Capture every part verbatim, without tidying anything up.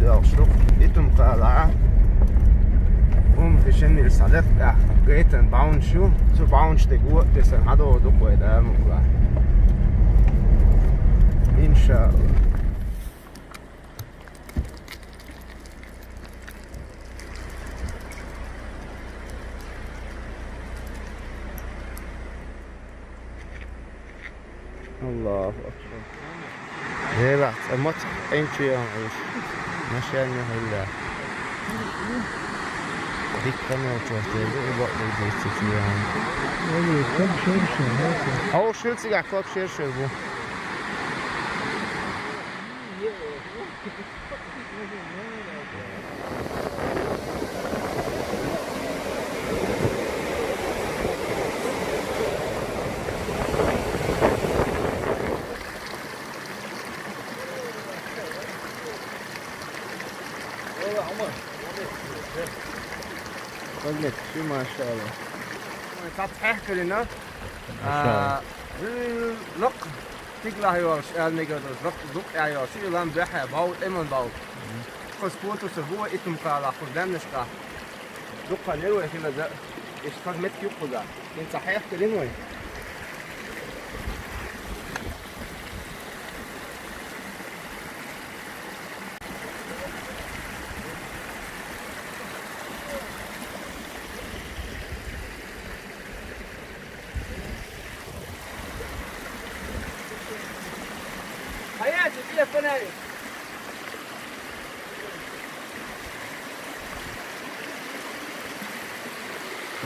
Йолуш ду, итум кхалахьа. Ум фишеннил садат а гайтан бауншу, цу баунш де гуо, те сан хадо дуквай да мукла. Иншалла. Аллаху акбар. Эла, цӀа моцӀ, энчу ян уш. Машен я хилла. Дикка мел чохтер, и бакъ дийцичи ян. Ола, ког шершер, хӀа? Хьо шилцигахь ког шершер бу. Хозмет, шу машалла. Цац хьехкалина. Машалла. А, лакъ. Тиглахь йолуш, аьлла мегар ду, зак-, зукъ а йолуш, и лам бехьа, бав, тӀеман бав. Кху спортуса бу итум кхала, кху беннашка. Дукха нерве хила за, иш кхаз метки юккъуза. Ин ца хьехкалин вай.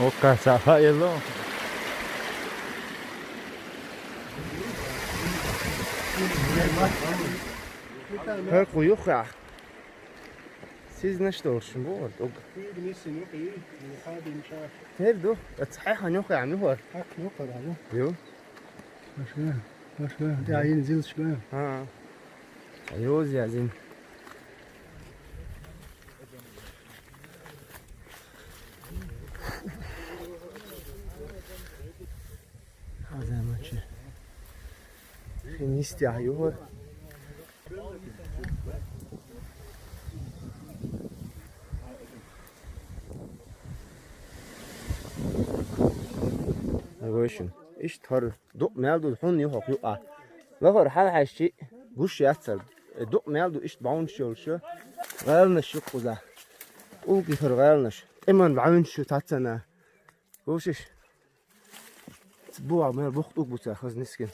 Окка, сафа ело. ХӀокху юххехь. Сизнаш долуш бу хӀара тӀуг. Тер ду, аца хьехьан юххехь ам юххара. Ю. Ваша, ваша, я ин зилчка. А. Йоз я зин. Хаза мачи. Хин йистехь юххара. Вайшин. Иштта хӀара дукъ мел ду хьуна юхахь юкъа. Лахара хьалхьаьжчи гуш яцара. Э, дукъ мел ду иштта бӀаьвнаш йолуш. ГӀеланаш юккъуза. ТӀулги хӀара гӀеланаш. ТӀеман бӀаьвнаш ю тацана. Гушиш. Буа мел бухтуг буца хаза нисгин.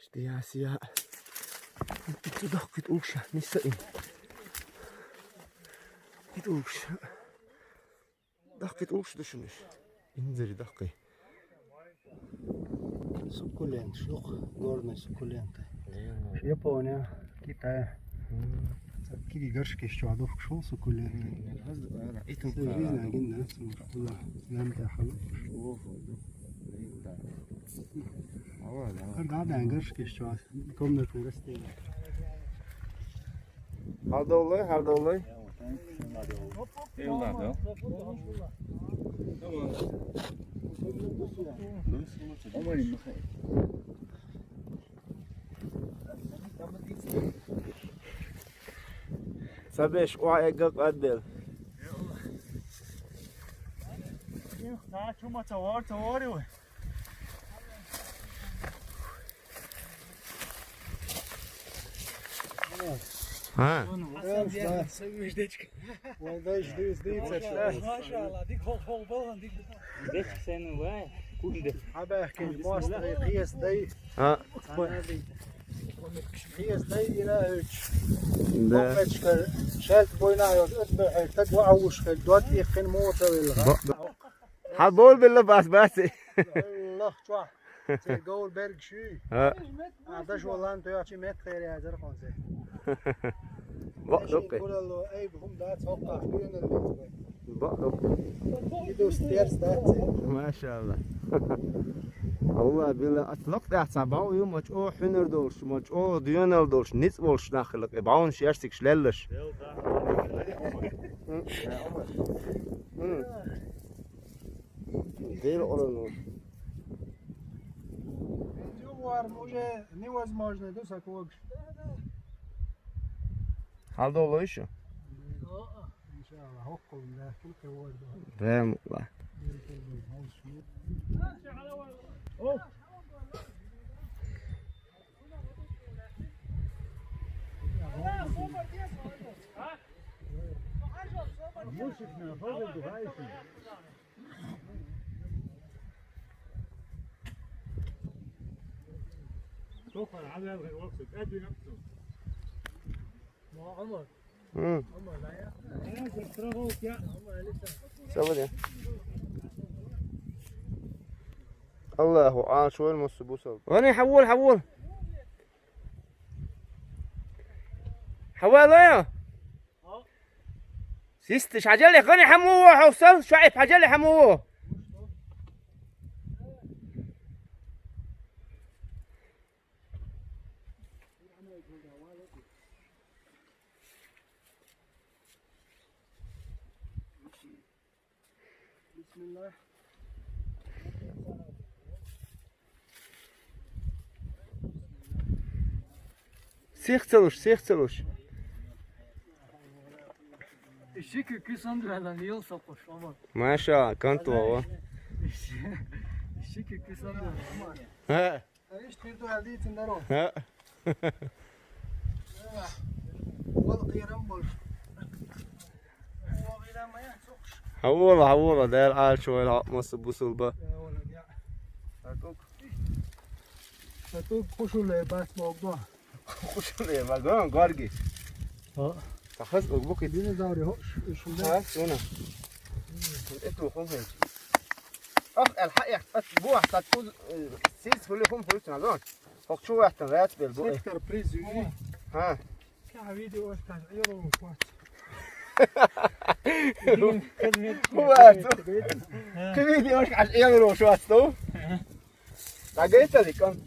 Штиясия. Цу дахкит улша, ниса ин. Кит улша. Дахкит улша душуниш. Инзари дахкай. Суккулент, шлюх, горная суккулента. Япония, Китай. Кири горшки ещё, а духк шел суккулент. Итум. Жизнь один, да, сумма. Куда? Нам-то хало. Ого, да. Ава, да. Когда да, горшки ещё, комнатные растения. Хьал довлой, хьал довлой. Ца беш, охьа эгга къадбел. Ца чума ца вор, ца вори вай. А? Вай дайша дийца дийца. Машалла, дик хол хол балан дик. Дечк сен вай, кунде. Хьабаьхкинчу мостагӀий кхеца дай. А? Кхеца дай ира хӀуьттуш. Да. Боккхачка шаьлта бойна а йолуш, оцу бехье стаг ваӀ вуш хир, дод иккхина муха ца велла. Бо-, бо-, хьан бовла белла бас баци? Аллах чохь. Церан говр берг шуьй. А. А, дашо лан тоьхчи меттахъера яцара хьуна церан. Бакъ доккхи. Куралло, айба хӀума дац, хӀокхахь доьналлица вай. Бакъ доккхи. И ду стерс дац церан. Машалла. Алла билла, ат лакъ тӀехь цхьа бав ю, ма чӀогӀа хьуьнар долуш, ма чӀогӀа доьнал долуш, ницкъ волуш нах хилла, бавна шерсигаш леллаш. Дела Къуръано. Уже невозможно, да, саквогаш. Hal dolu işi. Inşallah, hokkolun da, kim ke vardı. Rahmetullah. عمر. مم. عمر، لا يا. عمر، لسه. صبر يا. الله، عاش وين مص بوصل. غني حول، حول. حول يا. سيستش عجلة، غني حمو حوصل، شعيب عجلة حمو. بسم الله. سيخ تلوش، سيخ تلوش. Işi kökü sandır adam, yıl sokmuş ama. ما شاء الله، كنت والله. Işi, işi kökü sandır ama. ها. Hiç bir duel değil, içinden o. ها. Bol kıyıram bol. Bol kıyıram ya, çok. حوله، حوله، داير عال شوي العطمس بوصل به. يا ولد يا. هاتوك. هاتوك، خشوا اللي بس موضوع. خشوا اللي ما قام قارقي. ها. تخص أقبك. دينا داري، هو، شو، شو ده؟ ها، شو أنا؟ أنت وخم هيك. أخ، الحق يا أخ، بوح، تقول، آه، سيس، هو اللي يخم، هو اللي تنادون. فوق شو واحد تنغيات بالبوء. سكتر بريزيوني. ها. كان فيديو واش كان عيالو وشوات. هو هاتو. كان فيديو واش كان عيالو وشوات، تو؟ لقيت هذيك، كان.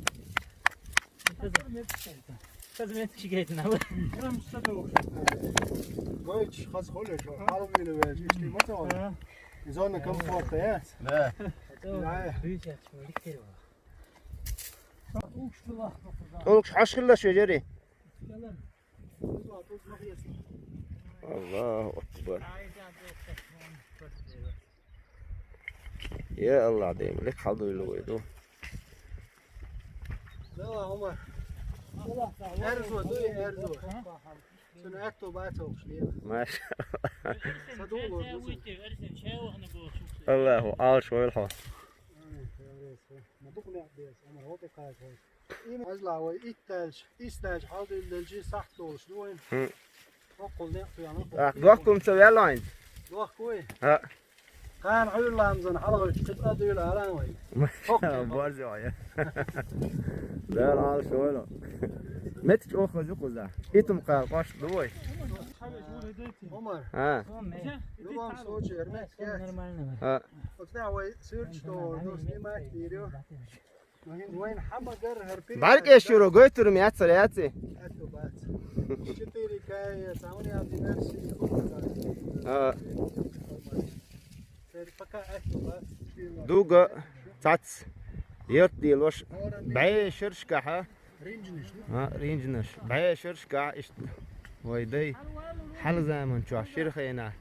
لازم يتشقيتنا. قلت خاص خلش، عربي لو يجي، يشتي ما تقول. يزون كم فوق، يا. لا. لا. Oğlum, şu aşkınla şöyle. الله أكبر. يا الله، دايم لك حظ اللي ويدو. لا، عمر. Erzurum, duy Erzurum. Sen et o, bat o, şuraya. ما شاء الله. Sadulur. الله، عاش ويلحق. ما دخل يا عباس، عمر، هو تقاعد هون. Azla we ihtiyacı, ihtiyacı halde ildelci saht oluşlu oyun. Hı. Okul ne yapıyor lan? Ah, دوكم سوي لاين. Dok koy. ها. Kan uyurlarımızın halı çıkıp adıyla alan oyun. Barzi ya. لا، العرش ولا. ما تجي أخذ يقول ذا. إتم قال قاش دوي. Omar. ها. Любом случае, Ermet, gel. Nормально. Ha. Bak ne, o sürç doğru, snimak geliyor. Вань хама гар харпи. Барк эшуро, гойтурум яцар яци. Ето бац. Четыре К, самый один. А. Сер пока ето бац. Дуга, цац. Йорт дилош. Бай шершкаха. Ринжниш. А, ринжниш. Бай шершка ишт. Вай дай. Хал заман чуа ширхена.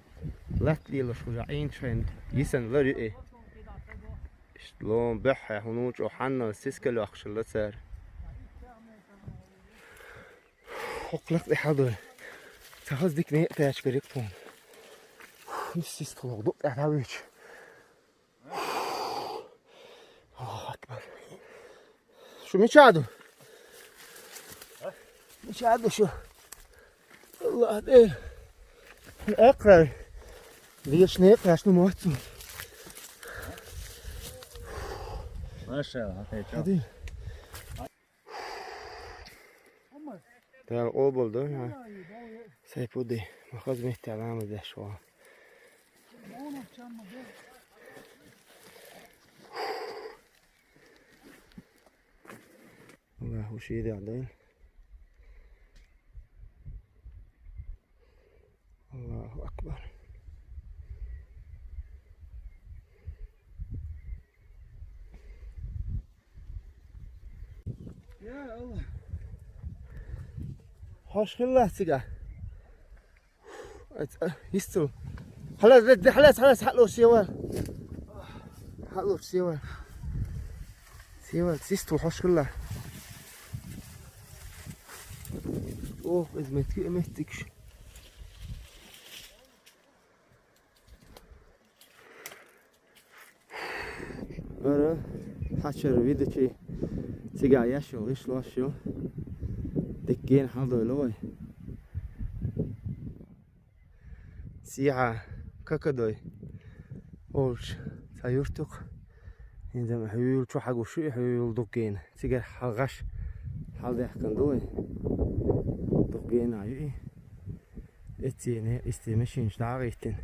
Лат дилош хужа ин шен. Йисан лари. Ишт лом бэхэ, хунууч оханна сискэл ахшылла цаар. Хоклак дэ хадо. Цахас дик не тээч берик пон. Мис сис толок док дэ хавич. Аллаху акбар. Шу мичаду? Мичаду шу? Аллах дэ. Акрай. Вешне кашну моцу. Машалла, хатэ чо. Хадэ. Тал оболду. Сайпуды. Махаз мехте аламыз да шо. Аллаху шири адын. Аллаху акбар. Я Аллах. Хош хиллаһ цига. Ац, а, йисту. Хьалац, хьалац, хьалац, хьалур севал. Хьалур севал. Севал, йисту хьош хилла. Ох, из метки, меткиш. Ара, хьачара видачи цига яшо, иш лошо. Диккен хьалдойло вай. Сиха какадой. Олш, ца юртук. Инзам хьуюл чу хьагушу, хьуюл дуккен. Цигар хьалгаш. Хьалдехкан дуй. Дуккен аю. Эцене, исте машин шдагъитин.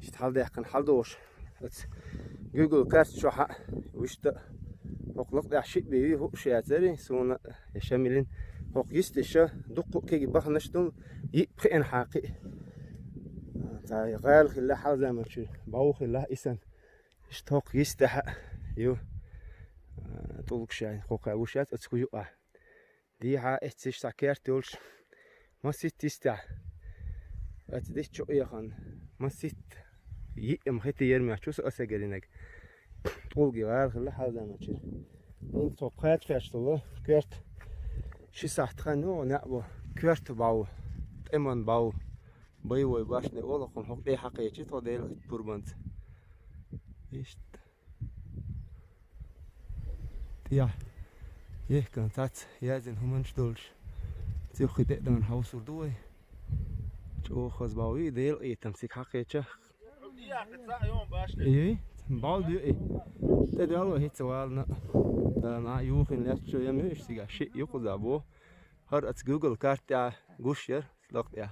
Ишт хьалдехкан хьалдош. Ац Google карт шо хьа. Вишта. Хокълакъ дяхши беви ху шияцари. Суна яшамилин. Хокъ йистеша. Дукку кеги бахнаштун. Йи пхен хьақи. Тай гъал хилла хьалзамачу. Бау хилла исан. Ишт хокъ йистеха. Ю. Тулгшай. Хокъа вушат ацку юа. Дийхьа эцциш са керт йолш. Масит йистя. Ац дис чу яхан. Масит. Йиъм хити ермя чус асагаринаг. Тулги гъар хилла хьалзамачир. Ин цо пхайт фяштула. Керт. Ши сахт хан ну набу. Керт бау. Теман бау. Боевой башни олакъун хокъ дей хьакъечи то дел пурбанц. Ишт. Тя. Ехкан тац язин хуманч долш. Цюхи дедан хавсур дуй. Чо хаз бауи дел итам сик хакъеча. Ий, бал дю и. Те дал хит вална. Да на юхин лячо ямеш сига ши юку забо. Хар ац Google карта гушер лакъя.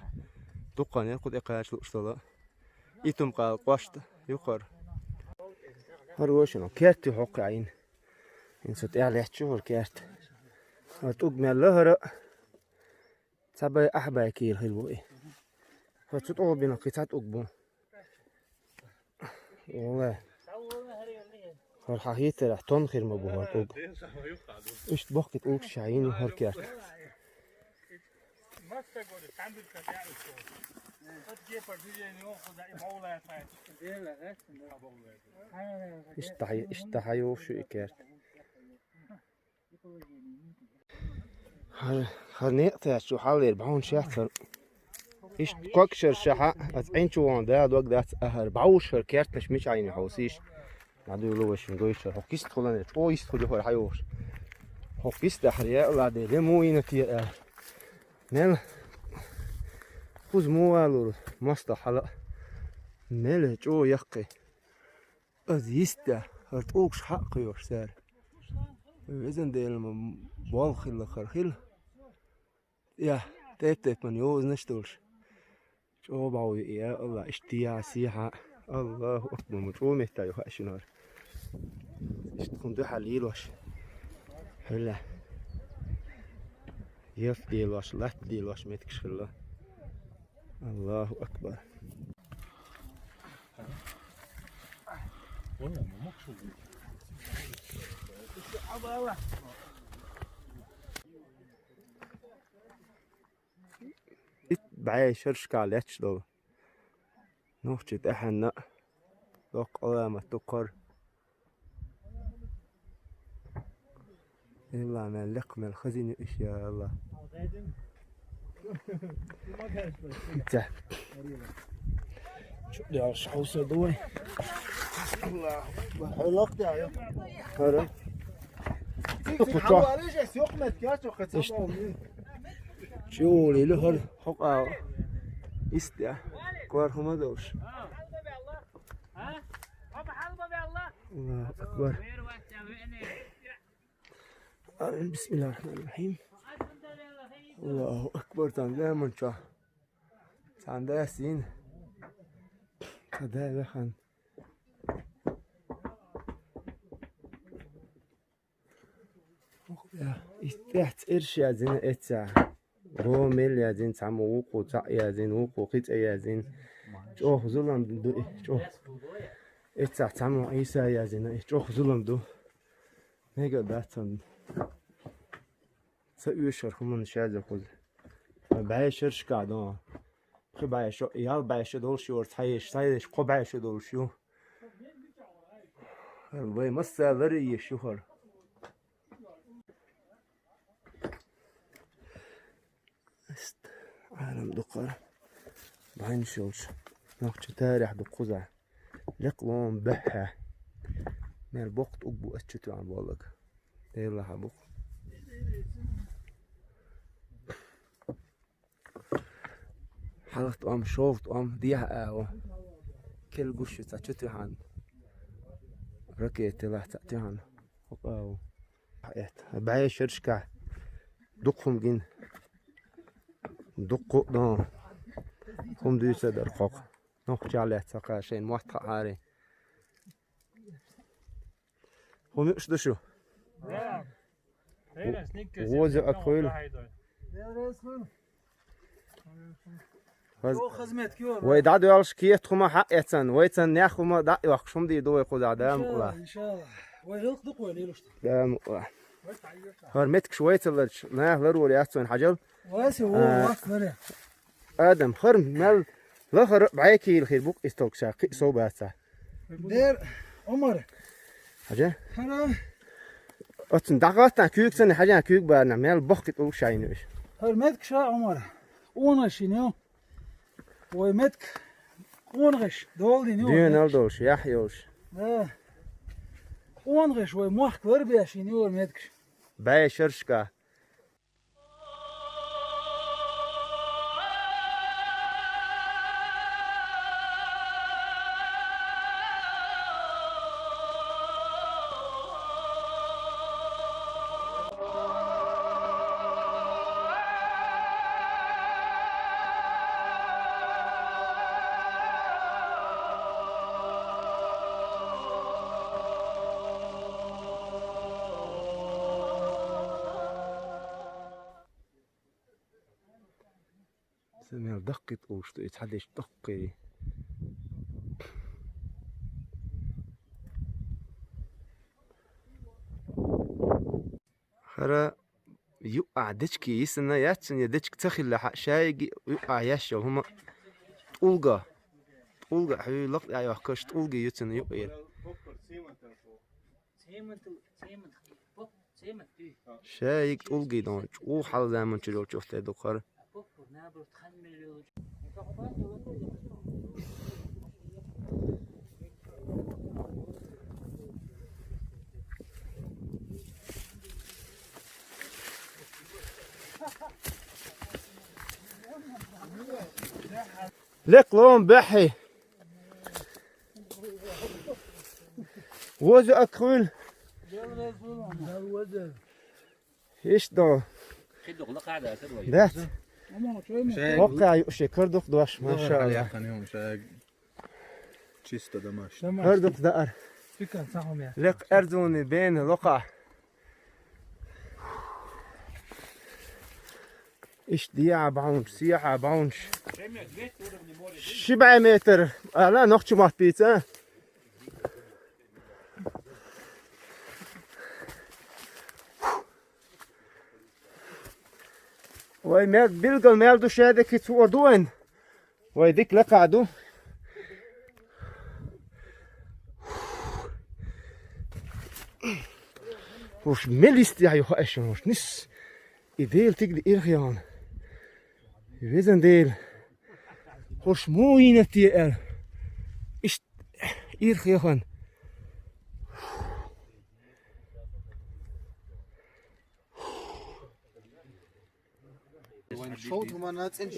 Дукъан ян куд экъач луштала. Итум къал къвашт юкъар. Гьар вошано керти гьукъяйин. Ин сут я лехчу гьар керт. Гьар тӀуг мелла гьара. Цабай ахбай кир хил буи. Гьар цу тӀуг бина къи ца тӀуг бу. Ола. Гьар хьагьитара тон хир ма бу гьар тӀуг. Ишт бохки тӀуг шайин гьар керт. Иштта хьай-, иштта хьайов шу и керт. Гьар, гьар некъ тяч шу хьаллер баун шахтар. Ишт кок шар шаха, ац гӀинчу вон да дог дац ахар. Бауш гьар керташ мичайни хьовсиш. Надуйлу вашин гойша. Хокист хулане, чо ист хули хор хайош. Хокист ахрия ладе, ле муина тия. Мел хуз муалур, моста хала. Мел чо яккы. Аз иста, артугш хаккы ёш сар. Везен делма бол хилла хархил. Я, теп-теп ман ёзна штулш. Чо бау я, Аллах, иштия сиха. Аллаху акбар, му чо метта ю хашинар. Ишт хун ду халил ваш. Хилла. Еф дил ваш, лат дил ваш меткш хилла. Аллаху акбар. Ит бӀе шершка лечдо. Нухчи тӀехьенна. Локъ аламат дукхар. Илла мел лекъ мел хазини иш, я Аллах. Ца. Чу дял шауса дуй. Аллах. Хара. Чули ле хар хокъа. Истя. Квар хума долш. Аллаху акбар. Амин. Бисмиллахир рахманир рахим. Аллаху акбар. Танда манча. Танда ясин. Танда яхан. Я, истяц ирш язина эца. Гомел язин, цамо вукъу, цаъ язин, вукъу, хицӀа язин. ЧӀох зулам ду, чӀох. Эца цамо Иса язина, чӀох зулам ду. Мега дацан. Ца уьшар хуман шаза хуз. БӀе шершка дон. Кхо бӀе шо, ялх бӀе шо долуш ю хӀара, цхьа еш, цхьа еш кхо бӀе шо долуш ю. Вай массара ларъеш ю хӀара. Ист, Ӏалам дукхара. БӀаьнаш йолчу нохчийн тарихь ду кхузахь. Лекха лома баьххьа. Мел боккха тӀулг бу ас чу тоьхна боллаг. Делахь а бу-кх. Хьалха тӀом, шолгӀа тӀом, дехьа агӀо. Кел гуш ю цхьа чу тоьхна. Ракета лахь цхьаъ тоьхна. ХӀокху агӀо. Эт, бӀе шерашкахь. Дукха хӀума гина. Дуккха а дон. ХӀума дуьйцур дара кхокху. Нохчаллеца кхаьа шайна мотт хаьара. ХӀума юуш ду шу? Да. Воза а кхуьйла. Хаз-, вай дӀадоьллуш кета хӀума хьаэцна, вай цан нех хӀума дӀа а йоккхуш, хӀума дийр ду вай кхузахь, Дала мукъалахь. Иншаллах. Вай гӀиллакх ду-кх вай лелош. Дала мукъалахь. ХӀара меттигаш вай ца ларча, наха ларор яц вайна хьажал. Вай се, а, вай вац ларе. Адам, хӀара мел лахара а бӀе кийла хир бу-кх и столг ша, кхин а сов бацахь. Дер, Ӏумар. Хьажа? ХӀара. Оццунна дӀахӀоттахь куьйга санна, хьажахь куьйга барна, мел боккха тӀулг шайна уьш. ХӀара меттигаш, Ӏумар. Къонахий шина ю. Вай меттиг къонахий долу дина ю вай меттигаш. Доьналла долуш, яхь йолуш. Да. Къонахий вай мохк ларбеш йина ю вай меттигаш. БӀе шерашкахь. Сан мел даккхий тӀулгаш ду и цхьа дечу доккхий. ХӀара юкъахь дечке йисина яц цуьнан, я дечка ца хилла хьа, шайги юкъахь еш йолу хӀума тӀулга. ТӀулга хьуьй лакъа тӀехь йохкуш, тӀулга ю цуьнан юкъера. Шайиг тӀулгий дон, чӀогӀа хьалха заманчуьра йолчух тӀе ду хӀара. Лекха лома баьххье. Воза а кхуьйла. Иштта до. Дац. Воккха юуш, кара дукха дош, машалла. Чисто домашний. Кара дукха даар. Лекха аьрзуний бена локхахь. Иштта дехьа бӀаьвнаш, сехьа бӀаьвнаш. Ши бӀе метр. Ала, нохчийн мотт бийца. Вай мел, билггал мел ду шадерг, хӀинца хӀора ду вайн. Вай дика лакхахь ду. ХӀорш мел йистехь ю хаьа шуна, хӀорш нис. И Дела тига ирх яхана. Везан Дела. ХӀорш муха йийна те аьлла. Иштта ирх яхана.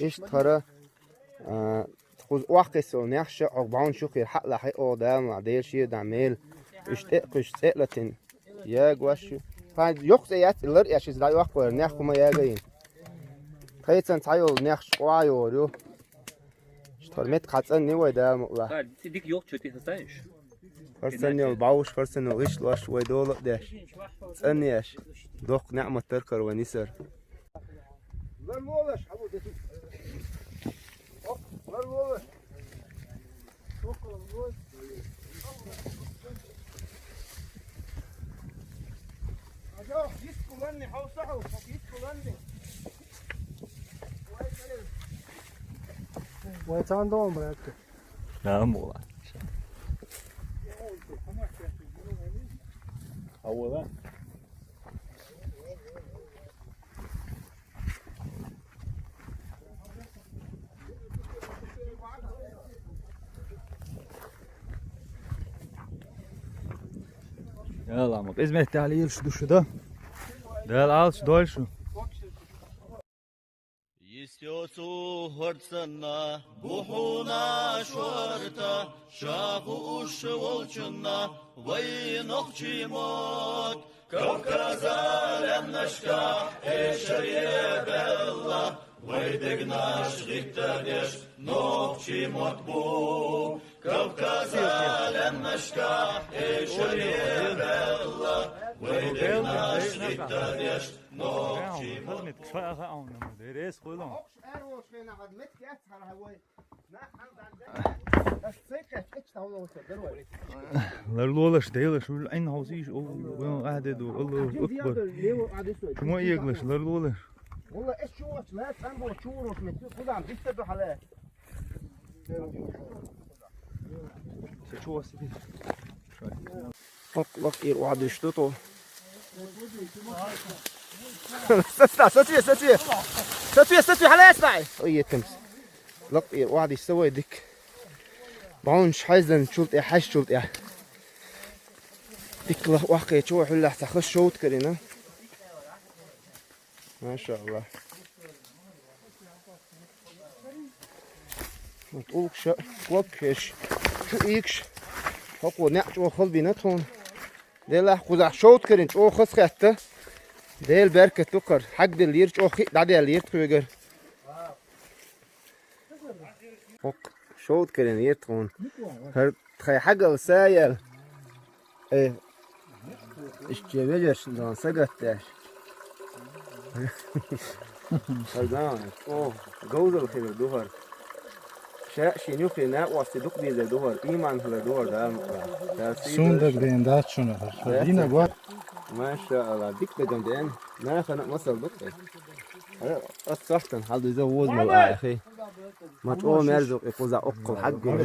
Иштта хӀара, а, кхуза охьакхиссалла нехша, хьо бӀаьвнаш юххера хьаалахь, хье оха Дала мукъалахь, Дела шен дахь мела. Уьш тӀе а кхуьссуш, цӀе а латийна, ягош ю. Тхан йоккха цӀе яц, лар а еш, иза дӀайоккхура, нех хӀума ягийна. Тхайцан цхьайолу нехаш охьайогӀур ю. Иштта хӀара меттиг хьан цӀанйина вай, Дала мукъалахь. Ха, цӀе дика йоккхачу тӀе хьан цӀанйина? ХӀара санна йолу бӀаьвнаш, хӀара санна йолу гӀишлош вай дола а деш, цӀанъеш, доккха неӀмат тара кхара вайн йисар. Вай цаан дом, брат. Да, мула. А вот, да? Яла, ма, хӀизмет тӀехьа лелаш ду шу, да? Дала Ӏалаш дойла шу. Йисте оцу хӀорд санна, бу хьуна шортта, ша хууш волчунна, вай нохчий мотт, Кавказа лаьмнашка, эй, шаре белла, вай дегнаш гӀиттадеш, нохчий мотт бу. Кавказа лаьмнашка, эй, шаре белла, вай дегнаш гӀиттадеш, нохчий мотт бу. Ларлолаш, делаш, уж Ӏин хьовсийш, о, вайн Ӏаьдеду, Аллаху акбар. Чума еглаш, ларлолаш. Валла, эс чу вач, ла, цӀан бо, чу вуруш, ме, цу худам, дистаду хьале. Се чу васи ди? Лакъ, лакъ ир вадиш ду то. Сацна, сацве, сацве. Сацве, сацве, хьалаэцдай. Ой, етамс. Лакъ ир вадиш са вай дик. Баунш хьайзан чул тӀе, хьаш чул тӀе. Дик лах вахкъе чу хьуллахь ца хаш шовт карина. Машалла. ТӀулгша, клопкеш, чу икш. ХӀокхо неӀ чӀо халбина тхуна. Делахь кхузахь шовт карин чӀо хас хетта. Дел беркат дукхар. Хьагдил йир чӀо хи дӀадел йир тхугар. Ок, шовт карин йир тхуна. ХӀар тхай хьагал саял. Э, иштта вежаршна дон сагатдеш. Хазан, о, говзал хилар духар. Ша шин юхи накъости дукъ дезар духар, иман хилар духар, да, мукъа. Сундаг ден дац шуна. Дина гва. Машалла, дик дагам ден. Нахана масал дукъ. Ас сахтан хьал деза воз мал ахи. Ма чӀо мерзу и куза оккул хьаггу.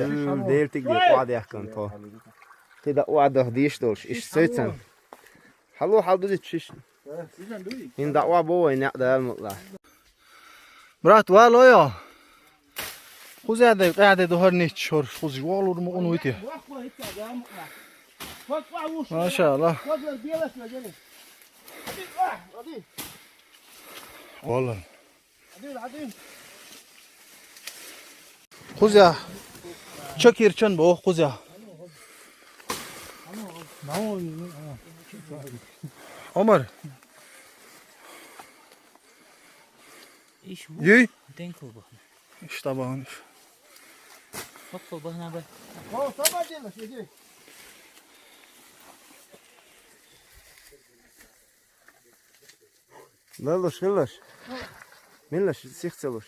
Дел тиг де къадяхкан то. Ти да вадах диш долш, иш сойцан. Хьало хьал дузит шиш. Ин да ва бо вай неӀ дал мутла. Брат, вало йо. Хузядай, къядай духар нич шор, хузи валур му унуйте. Машалла. Валла. Хузя. Чакир чан бо, хузя. Омар. Иш ву. Юй? Денкл бахна. Ишта бахна. Хоккол бахна ба. Лалуш, хилаш. Милаш, сих целуш.